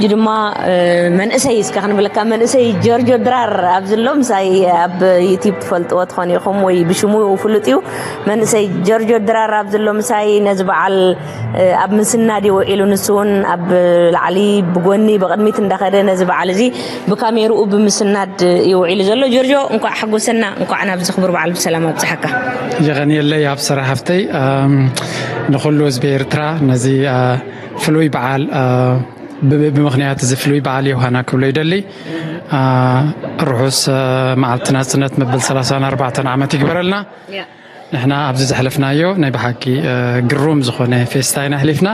ሕጂ ድማ መንእሰይ እስከ ክንብለካ፣ መንእሰይ ጀርጆ ድራር ኣብዚ ኣሎ ምሳይ ኣብ ዩቲብ ትፈልጥዎ ትኾኑ ኢኹም ወይ ብሽሙ ፍሉጥ እዩ። መንእሰይ ጀርጆ ድራር ኣብዚ ኣሎ ምሳይ ነዚ በዓል ኣብ ምስናድ ይውዒሉ። ንሱ እውን ኣብ ላዕሊ ብጎኒ ብቕድሚት እንዳኸደ ነዚ በዓል እዚ ብካሜርኡ ብምስናድ ይውዒሉ ዘሎ። ጀርጆ፣ እንኳዕ ሓጎሰና፣ እንኳዕ ናብዚ ክቡር በዓል ብሰላም ኣብፅሓካ። የቐንየለይ ኣብ ስራሕ ሃፍተይ። ንኩሉ ህዝቢ ኤርትራ ነዚ ፍሉይ በዓል ብምኽንያት እዚ ፍሉይ በዓል ዮሃና ክብሎ ይደሊ። ርሑስ መዓልቲ ናጽነት መበል ሰላሳን ኣርባዕተን ዓመት ይግበረልና። ንሕና ኣብዚ ዘሕለፍናዮ ናይ ብሓቂ ግሩም ዝኾነ ፌስታ ኢና ኣሕሊፍና።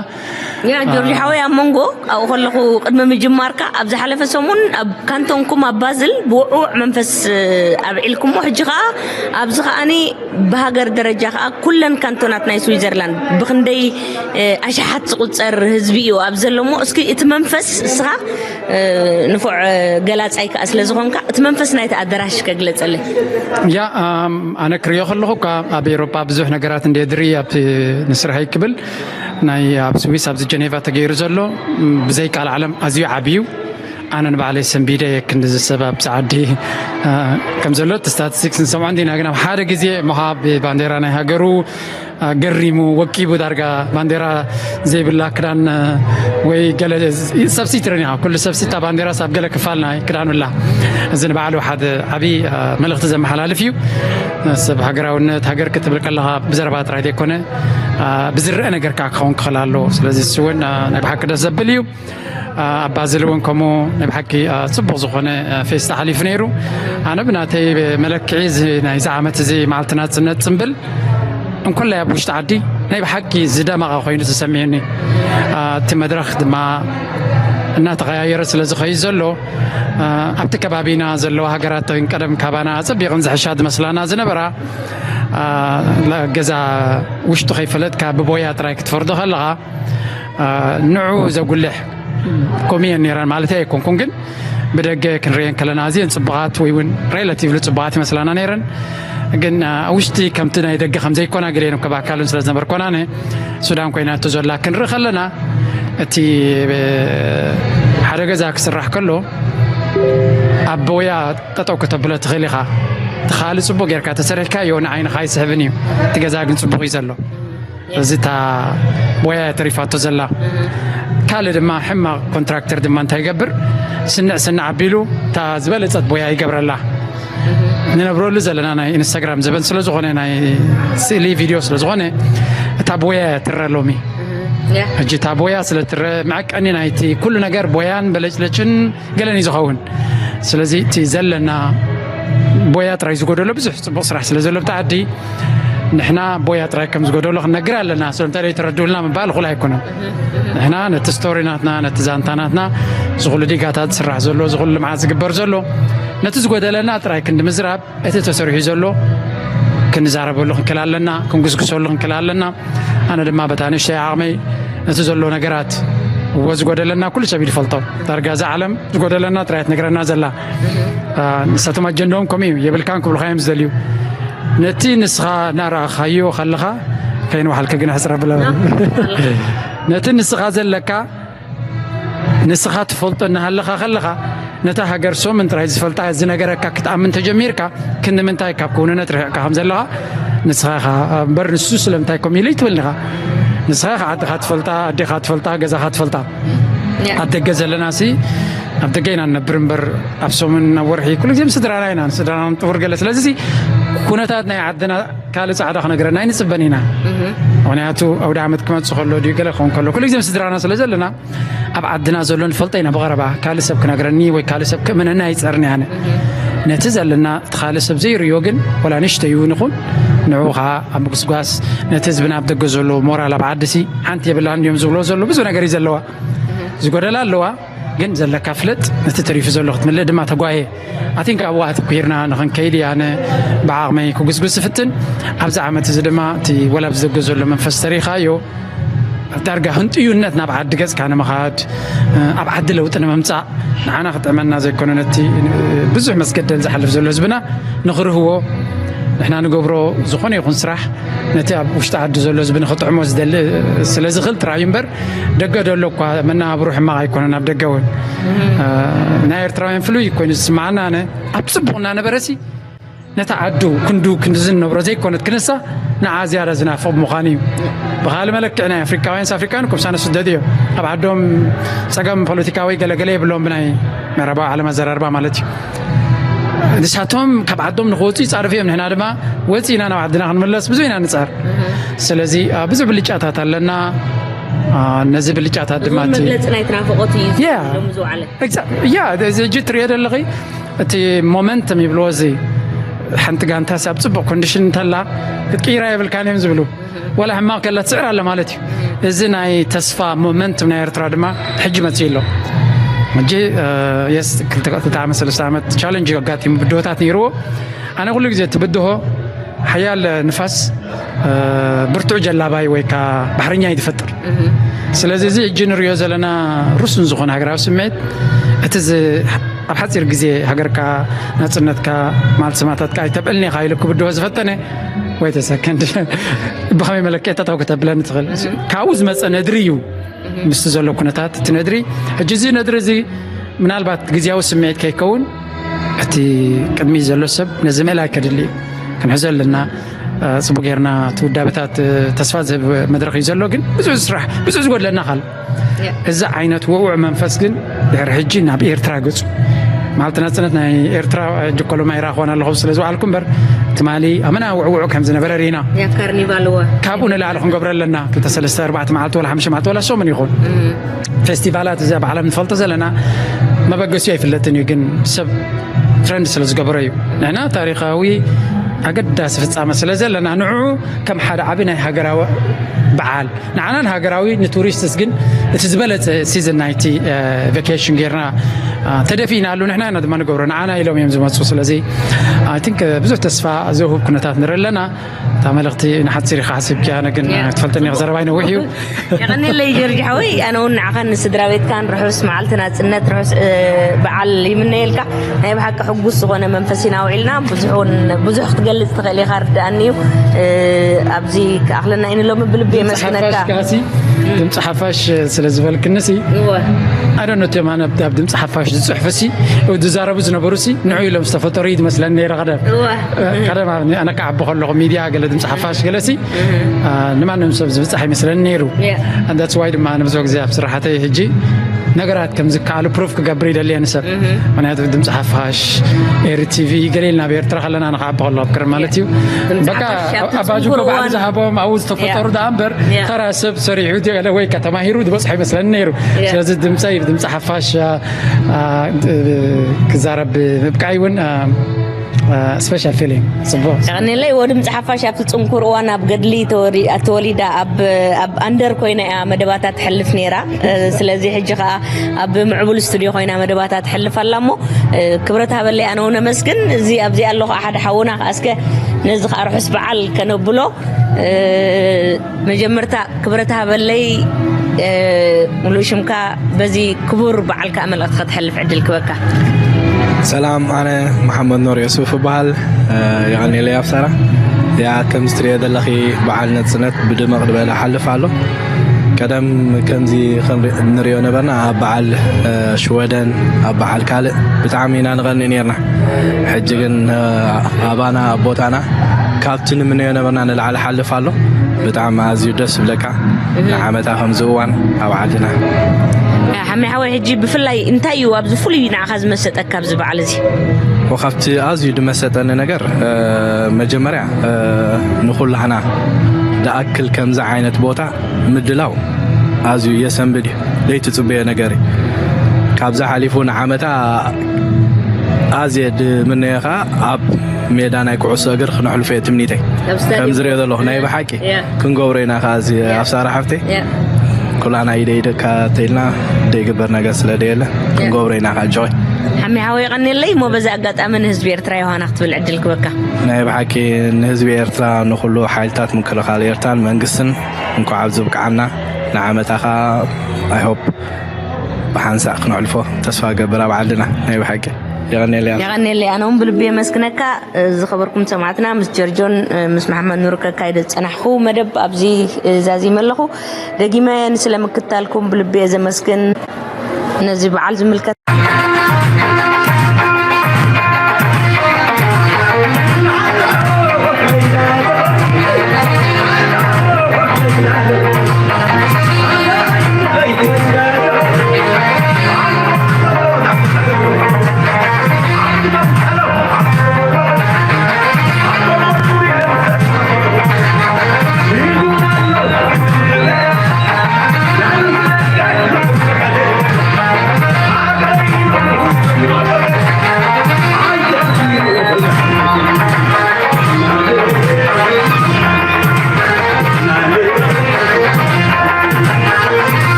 ያ ጆርጅ ሓወይ፣ ኣብ መንጎ ኣብኡ ከለኹ ቅድሚ ምጅማርካ ኣብ ዝሓለፈ ሰሙን ኣብ ካንቶንኩም ኣብ ባዝል ብውዕውዕ መንፈስ ኣብዒልኩሞ። ሕጂ ከኣ ኣብዚ ከኣኒ ብሃገር ደረጃ ከኣ ኩለን ካንቶናት ናይ ስዊዘርላንድ ብኽንደይ ኣሽሓት ዝቑጸር ህዝቢ እዩ ኣብ ዘለሞ። እስኪ እቲ መንፈስ እስኻ ንፉዕ ገላጻይ ከኣ ስለ ዝኾንካ እቲ መንፈስ ናይቲ ኣደራሽ ከግለጸለይ። ያ ኣነ ክሪኦ ከለኹ እኳ ኣብ ኤውሮጳ ብዙሕ ነገራት እንደ ድሪ ኣብቲ ንስርሐይ ክብል ናይ ኣብ ስዊስ ኣብዚ ጀኔቫ ተገይሩ ዘሎ ብዘይ ቃል ዓለም ኣዝዩ ዓብዩ። ኣነ ንባዕለይ ሰንቢደ ክንዲ ዝሰብ ኣብዚ ዓዲ ከም ዘሎ እቲ ስታቲስቲክስ ንሰምዖ እንዲና፣ ግን ኣብ ሓደ ግዜ ምሃብ ባንዴራ ናይ ሃገሩ ገሪሙ ወቂቡ ዳርጋ ባንዴራ ዘይብላ ክዳን ወይ ገለ ሰብሲትርን ኢኻ። ኩሉ ሰብሲታ ባንዴራ ሳብ ገለ ክፋል ናይ ክዳኑ ኣላ። እዚ ንባዕሉ ሓደ ዓብዪ መልእኽቲ ዘመሓላልፍ እዩ። ሰብ ሃገራውነት ሃገር ክትብል ከለኻ ብዘረባ ጥራይ ዘይኮነ ብዝረአ ነገር ከዓ ክኸውን ክኽእል ኣለዎ። ስለዚ እሱ እውን ናይ ብሓቂ ደስ ዘብል እዩ። ኣብ ባዝል እውን ከምኡ ናይ ብሓቂ ጽቡቕ ዝኾነ ፌስታ ሓሊፉ ነይሩ። ኣነ ብናተይ መለክዒ እዚ ናይዚ ዓመት እዚ መዓልቲ ናጽነት ጽምብል እንኮላይ ኣብ ውሽጢ ዓዲ ናይ ብሓቂ ዝደመቐ ኮይኑ ተሰሚዑኒ። እቲ መድረኽ ድማ እናተቐያየረ ስለ ዝኸይድ ዘሎ ኣብቲ ከባቢና ዘለዋ ሃገራት ቀደም ካባና ኣጸቢቐን ዝሕሻ ዝመስላና ዝነበራ ገዛ ውሽጡ ከይፈለጥካ ብቦያ ጥራይ ክትፈርዶ ከለኻ ንዑ ዘጉልሕ ኮሚየን ነይረን ማለት ኣይኮንኩን፣ ግን ብደገ ክንሪኤን ከለና ኣዝየን ጽቡቓት ወይ እውን ሬላቲቭሊ ጽቡቓት ይመስላና ነይረን። ግን ኣብ ውሽጢ ከምቲ ናይ ደገ ከም ዘይኮና ገሊአን እኮ ብኣካልን ስለ ዝነበርኮና ነ ሱዳን ኮይና እቶ ዘላ ክንርኢ ከለና እቲ ሓደ ገዛ ክስራሕ ከሎ ኣብ ቦያ ጠጠው ከተብሎ ትኽእል ኢኻ። እቲ ካልእ ጽቡቕ ጌርካ ተሰሪሕካዮ ንዓይንኻ ኣይስሕብን እዩ። እቲ ገዛ ግን ጽቡቕ እዩ ዘሎ። እዚ እታ ቦያ እያ ተሪፋቶ ዘላ። ካልእ ድማ ሕማቕ ኮንትራክተር ድማ እንታይ ይገብር? ስንዕ ስንዕ ኣቢሉ እታ ዝበለጸት ቦያ ይገብረላ። ንነብረሉ ዘለና ናይ ኢንስታግራም ዘበን ስለ ዝኾነ፣ ናይ ስእሊ ቪድዮ ስለ ዝኾነ፣ እታ ቦያ እያ ትረ ሎሚ። ሕጂ እታ ቦያ ስለ ትረ መዐቀኒ ናይቲ ኩሉ ነገር ቦያን በለጭለጭን ገለን እዩ ዝኸውን። ስለዚ እቲ ዘለና ቦያ ጥራይ ዝጎደሎ ብዙሕ ጽቡቕ ስራሕ ስለ ዘሎ ኣብቲ ዓዲ ንሕና ቦያ ጥራይ ከም ዝጎደሎ ክንነግር ኣለና። ስለምንታይ ደይ ተረድኡልና ምባል እኹል ኣይኮነን። ንሕና ነቲ ስቶሪ ናትና፣ ነቲ ዛንታ ናትና፣ ዝኹሉ ዲጋታት ዝስራሕ ዘሎ፣ ዝኹሉ ልምዓት ዝግበር ዘሎ፣ ነቲ ዝጎደለና ጥራይ ክንዲ ምዝራብ፣ እቲ ተሰሪሑ ዘሎ ክንዛረበሉ ክንክእል ኣለና፣ ክንጉስጉሰሉ ክንክእል ኣለና። ኣነ ድማ በታ ንእሽተይ ዓቕመይ እቲ ዘሎ ነገራት እዎ ዝጎደለና ኩሉ ሰብ ይፈልጦ። ዳርጋ እዛ ዓለም ዝጎደለና ጥራይ ትነግረና ዘላ። ንሳቶም ኣጀንዳኦም ከምኡ እዩ፣ የብልካን ክብሉኻ እዮም ዝደልዩ። ነቲ ንስኻ እናረኣኻዮ ከለኻ፣ ከይንውሓልከ ግን ሕፅረ ብለ። ነቲ ንስኻ ዘለካ ንስኻ ትፈልጦ እናሃለኻ ከለኻ፣ ነታ ሃገር ሶምን ጥራይ ዝፈልጣ ዝነገረካ ክትኣምን ተጀሚርካ፣ ክንምንታይ ካብ ክውንነት ርሒቕካ ከም ዘለኻ ንስኻ ኢኻ እምበር፣ ንሱ ስለምንታይ ከምኡ ኢሉ ይትብልኒ ኢኻ። ንስኻ ኢኻ ዓድኻ ትፈልጣ፣ ኣዴኻ ትፈልጣ፣ ገዛኻ ትፈልጣ። ኣብ ደገ ዘለና ሲ ኣብ ደገ ኢና ንነብር እምበር፣ ኣብ ሶምን ኣብ ወርሒ ኩሉ ግዜ ምስ ስድራና ኢና፣ ንስድራና ንጥውር ገለ። ስለዚ ሲ ኩነታት ናይ ዓድና ካልእ ጻዕዳ ክነግረና ኣይንጽበን ኢና። ምኽንያቱ ኣውደ ዓመት ክመጽእ ከሎ ድዩ ገለ ክኸውን ከሎ ኩሉ ግዜ ምስ ስድራና ስለ ዘለና፣ ኣብ ዓድና ዘሎ ንፈልጦ ኢና ብቐረባ። ካልእ ሰብ ክነግረኒ ወይ ካልእ ሰብ ክእምነኒ ኣይጸርን ኣነ። ነቲ ዘለና እቲ ካልእ ሰብ ዘይርእዮ ግን፣ ወላ ንእሽተይ እውን ይኹን፣ ንዕኡ ኸዓ ኣብ ምጉስጓስ፣ ነቲ ህዝብና ኣብ ደገ ዘሎ ሞራል ኣብ ዓዲ ሲ ሓንቲ የብላን እዮም ዝብሎ ዘሎ ብዙሕ ነገር እዩ ዘለዋ። ዝጎደላ ኣለዋ፣ ግን ዘለካ ፍለጥ፣ ነቲ ተሪፉ ዘሎ ክትምልእ ድማ ተጓየ። ኣቲንካ ኣብኡ ኣተኲርና ንኽንከይድ እየ ኣነ ብዓቕመይ ክጉስጉስ ዝፍትን። ኣብዚ ዓመት እዚ ድማ እቲ ወላ ኣብ ዝደገ ዘሎ መንፈስ ተሪኻዮ፣ ዳርጋ ህንጥዩነት ናብ ዓዲ ገጽካ ንምኻድ፣ ኣብ ዓዲ ለውጢ ንምምጻእ፣ ንዓና ክጥዕመና ዘይኮነ ነቲ ብዙሕ መስገደል ዝሓልፍ ዘሎ ህዝብና ንኽርህዎ ንሕና ንገብሮ ዝኾነ ይኹን ስራሕ ነቲ ኣብ ውሽጢ ዓዲ ዘሎ ህዝቢ ንኽጥዕሞ ዝደሊ ስለ ዝኽእል ጥራይ እዩ እምበር፣ ደገ ደሎ እኳ መነባብሮ ሕማቕ ኣይኮነን። ኣብ ደገ እውን ናይ ኤርትራውያን ፍሉይ ኮይኑ ዝስምዓና፣ ኣነ ኣብ ጽቡቕ እናነበረሲ ነታ ዓዱ ክንዱ ክንዲ ዝንነብሮ ዘይኮነት ክንሳ ንዓ ዝያዳ ዝናፍቕ ብምዃኑ እዩ። ብኻልእ መለክዕ ናይ ኣፍሪካውያንስ ኣፍሪካውያን ኮምሳነ ስደት እዮም። ኣብ ዓዶም ጸገም ፖለቲካዊ ገለገለ የብሎም፣ ብናይ ምዕራባዊ ዓለም ኣዘራርባ ማለት እዩ። ንሳቶም ካብ ዓዶም ንክወፁ ይፃርፍ እዮም። ንሕና ድማ ወፂእና ናብ ዓድና ክንምለስ ብዙ ኢና ንፃር። ስለዚ ብዙ ብልጫታት ኣለና። ነዚ ብልጫታት ድማ መግለፂ ናይ ትናፍቆት እዩ። ያ እዚ እጅ ትሪኦ ዘለኺ እቲ ሞመንተም ይብልዎ፣ እዚ ሓንቲ ጋንታ ኣብ ፅቡቅ ኮንዲሽን እንተላ ክትቅይራ የብልካን እዮም ዝብሉ። ዋላ ሕማቕ ከላ ትስዕር ኣለ ማለት እዩ። እዚ ናይ ተስፋ ሞመንት ናይ ኤርትራ ድማ ሕጂ መፅኡ ኣሎ። ሕጂ የስ ክልተ ዓመት ሰለስተ ዓመት ቻለንጅ ኣጋጢሙ ብድሆታት ነይርዎ። ኣነ ኩሉ ግዜ እቲ ብድሆ ሓያል ንፋስ ብርቱዕ ጀላባይ ወይ ከዓ ባሕረኛ እዩ ዝፈጥር። ስለዚ እዚ ሕጂ ንሪኦ ዘለና ርሱን ዝኾነ ሃገራዊ ስምዒት እቲ ኣብ ሓፂር ግዜ ሃገርካ ናፅነትካ ማልት ሰማእታትካ ኣይተብዕልኒ ኢኻ ኢሉ ክብድሆ ዝፈተነ ወይ ተሰከንድ ብኸመይ መለክዕታት ኣው ከተብለኒ ትኽእል። ካብኡ ዝመፀ ነድሪ እዩ። ምስቲ ዘሎ ኩነታት እቲ ነድሪ ሕጂ እዚ ነድሪ እዚ ምናልባት ግዜያዊ ስምዒት ከይከውን እቲ ቅድሚ ዘሎ ሰብ ነዚ ምእላይ ከድሊ እዩ። ክንሕዞ ኣለና። ፅቡቅ ጌርና እቲ ውዳበታት ተስፋ ዝህብ መድረክ እዩ ዘሎ፣ ግን ብዙሕ ዝስራሕ ብዙሕ ዝጎድለና ካል እዚ ዓይነት ውዑዕ መንፈስ ግን ድሕሪ ሕጂ ናብ ኤርትራ ገጹ ማለት ናጽነት ናይ ኤርትራ ሕጂ ኮሎማ ይረኽቦን ኣለኹ ስለ ዝውዓልኩ እምበር ትማሊ ኣመና ውዕውዕ ከም ዝነበረ ርኢና። ካርኒቫል ካብኡ ንላዕሊ ክንገብረ ኣለና። ክልተ ሰለስተ ኣርባዕተ መዓልቲ ወላ ሓምሽተ መዓልቲ ወላ ሰሙን ይኹን ፌስቲቫላት እዚ ኣብ ዓለም ንፈልጦ ዘለና መበገሲኡ ኣይፍለጥን እዩ፣ ግን ሰብ ትረንድ ስለ ዝገበሮ እዩ። ንሕና ታሪኻዊ ኣገዳሲ ፍጻመ ስለ ዘለና ንዑ ከም ሓደ ዓቢ ናይ ሃገራዊ በዓል ንዓና ንሃገራዊ ንቱሪስትስ ግን እቲ ዝበለጸ ሲዝን ናይቲ ቬኬሽን ጌርና ተደፊእና ኣሉ። ንሕና ኢና ድማ ንገብሮ፣ ንዓና ኢሎም እዮም ዝመፁ። ስለዚ ኣይ ቲንክ ብዙሕ ተስፋ ዘውህብ ኩነታት ንርኢ ኣለና። እታ መልእኽቲ ንሓፂር ኢኻ ሓሲብኪያ፣ ኣነ ግን ትፈልጠኒ ኢኻ ዘረባይ ነዊሕ እዩ። የቐኒለይ ጆርጅ ሓወይ፣ ኣነ እውን ንዓኻን ንስድራ ቤትካን ርሑስ መዓልቲ ናፅነት፣ ርሑስ በዓል ይምነየልካ። ናይ ብሓቂ ሕጉስ ዝኾነ መንፈስ ኢና ውዒልና። ብዙሕ እውን ብዙሕ ክትገልፅ ትኽእል ኢኻ፣ ርድኣኒ እዩ። ኣብዚ ክኣኽለና ኢንሎም ብልቢ የመስግነካ። ድምፂ ሓፋሽ ስለ ዝበልክንሲ ኣዶኖት የማነ ኣብ ድምፂ ሓፋሽ ዝፅሕፉ ሲ ዝዛረቡ ዝነበሩ ሲ ንዑ ኢሎም ዝተፈጠሩ እዩ ዝመስለኒ ነይረ። ቀደም ቀደም ኣነ ክዓቢ ከለኹ ሚድያ ገለ ድምፂ ሓፋሽ ገለ ሲ ንማንም ሰብ ዝብፃሕ ይመስለኒ ነይሩ። ዳትስ ዋይ ድማ ኣነ ብዙሕ ግዜ ኣብ ስራሓተይ ሕጂ ነገራት ከም ዝከኣሉ ፕሩፍ ክገብር ይደሊ እየ ንሰብ። ምክንያቱ ድምፂ ሓፋሽ፣ ኤሪ ቲቪ ገለ ኢልና ኣብ ኤርትራ ከለና ንክዓቢ ከሎ ኣብ ቅድም ማለት እዩ። በቃ ኣባጅኮ በዓል ዝሃቦም ኣብኡ ዝተፈጠሩ ደኣ እምበር ተራ ሰብ ሰሪሑ ገለ ወይ ከተማሂሩ ዝበፅሖ ይመስለኒ ነይሩ። ስለዚ ድምፀይ ድምፂ ሓፋሽ ክዛረብ ምብቃይ እውን ስፔሻል ፊሊንግ ጽቡቅ። ቀኒለይ ወዲ ምጽሓፋሽ ኣብቲ ጽንኩር እዋን ኣብ ገድሊ ተወሊዳ ኣብ ኣንደር ኮይና እያ መደባታ ትሕልፍ ነይራ። ስለዚ ሕጂ ከኣ ኣብ ምዕቡል ስቱድዮ ኮይና መደባታ ትሕልፍ ኣላ እሞ ክብረት ሃበለይ ኣነ እውን ኣመስግን። እዚ ኣብዚ ኣለኹ ሓደ ሓውና ከኣ እስከ ነዚ ከኣ ርሑስ በዓል ከነብሎ መጀመርታ ክብረት ሃበለይ ሙሉእ ሽምካ በዚ ክቡር በዓል ከኣ መልእኽቲ ከተሕልፍ ዕድል ክበካ። ሰላም ኣነ መሓመድ ኖር የሱፍ እበሃል። የቐኒለይ ኣብ ሰራ ያ ከም ዝትሪኦ ዘለኺ በዓል ነጽነት ብድመቕ ዝበለ ሓልፍ ኣሎ። ቀደም ከምዚ ንሪኦ ነበርና ኣብ በዓል ሽወደን ኣብ በዓል ካልእ ብጣዕሚ ኢና ንቐኒ ነርና። ሕጂ ግን ኣባና ኣብ ቦታና ካብቲ ንምነዮ ነበርና ንላዕሊ ሓልፍ ኣሎ። ብጣዕሚ ኣዝዩ ደስ ዝብለካ ንዓመታ ከምዚ እዋን ኣብ ዓድና። ሓሚ ሓወይ ሕጂ ብፍላይ እንታይ እዩ ኣብዚ ፍሉይ ንዓኻ ዝመሰጠካ ኣብዚ በዓል እዚ? ካብቲ ኣዝዩ ዝመሰጠኒ ነገር መጀመርያ ንኩላህና ዝኣክል ከምዚ ዓይነት ቦታ ምድላው ኣዝዩ የሰንብድ እዩ። ዘይትጽበዮ ነገር እዩ። ካብዚ ሓሊፉ ንዓመታ ኣዝየ ድምነዮ ከኣ ኣብ ሜዳ ናይ ኩዕሶ እግር ክነሕልፎ እየ ትምኒተይ። ከም ዝሪኦ ዘለኹ ናይ ብሓቂ ክንገብሮ ኢና ከኣ እዚ ኣብ ሳራ ሓፍተይ ኩላና ኢደ ኢደካ ተኢልና ዘይግበር ነገር ስለ ደየለ ክንገብሮ ኢና ከኣ ጆይ ሓሚ ሓወይ ቀኒለይ እሞ በዚ ኣጋጣሚ ንህዝቢ ኤርትራ ዮሃና ክትብል ዕድል ክበካ ናይ ብሓቂ ንህዝቢ ኤርትራ ንኩሉ ሓይልታት ምክልኻል ኤርትራን መንግስትን እንኳዕ ኣብዚ ብቅዓና ንዓመታ ከኣ ኣይሆፕ ብሓንሳእ ክነዕልፎ ተስፋ ገብር ኣብ ዓድና ናይ ብሓቂ የቐኔለይ። ኣነ እውን ብልቢ የመስግነካ። ዝኸበርኩም ሰማዕትና፣ ምስ ጀርጆን ምስ መሓመድ ኑር ከካይዶ ዝጸናሕኩ መደብ ኣብዚ ዛዚመ ኣለኹ። ደጊመ ንስለ ምክታልኩም ብልቢ እየ ዘመስግን። ነዚ በዓል ዝምልከት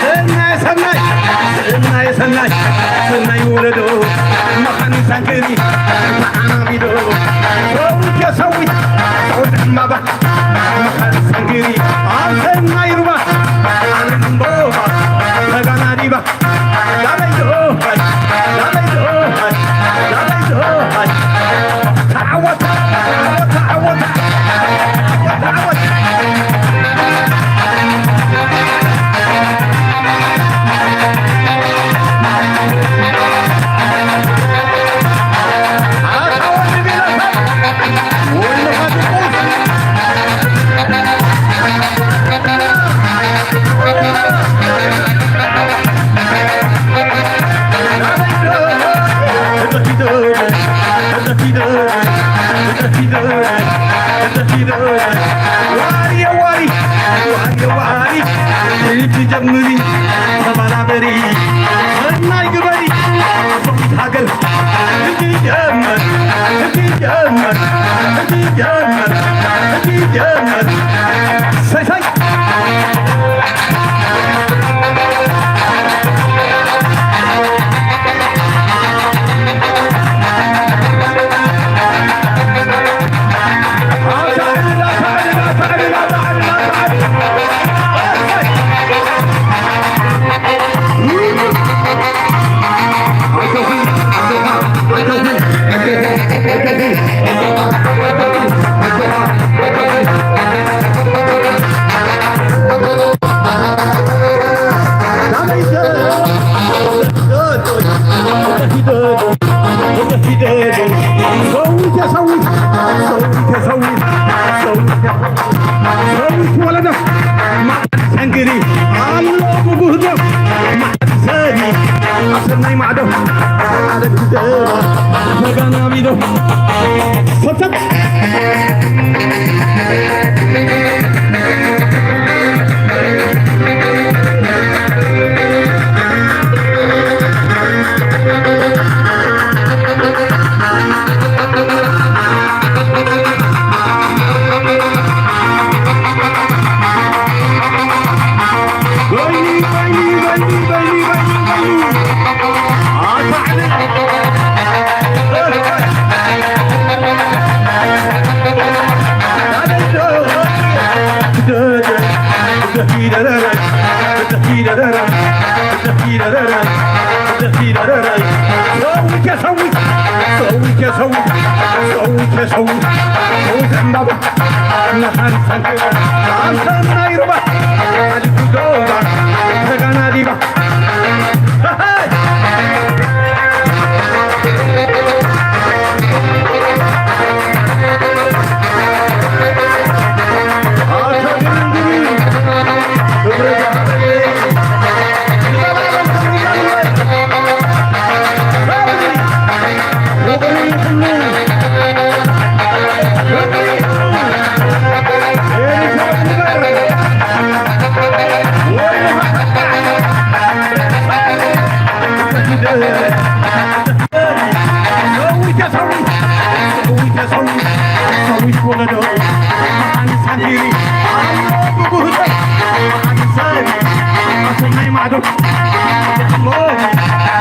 ሰናይ ሰናይ ሰናይ ሰናይ ወለዶ መኻን ሳንክኒ ተዓናሚዶ ሰዊት የሰዊት ሰዊት ዕማባ መኻን ሳንክኒ ኣብ ሰናይ ሩባ ኣነ ዕምቦባ ተጋናዲባ ዋሪ ዋሪ ዋሪ ዋሪ ትጀምሪ ተባራበሪ ሰናይ ግበሪ ሃገር ትጀምር ትጀምር ትጀምር ትጀምር ሰይ ሰይ ሰንግሪ ኣሎ ብጉህዶ ማዕሰኒ ኣሰናይ ማዕዶ ተጋናቢዶ ሰተት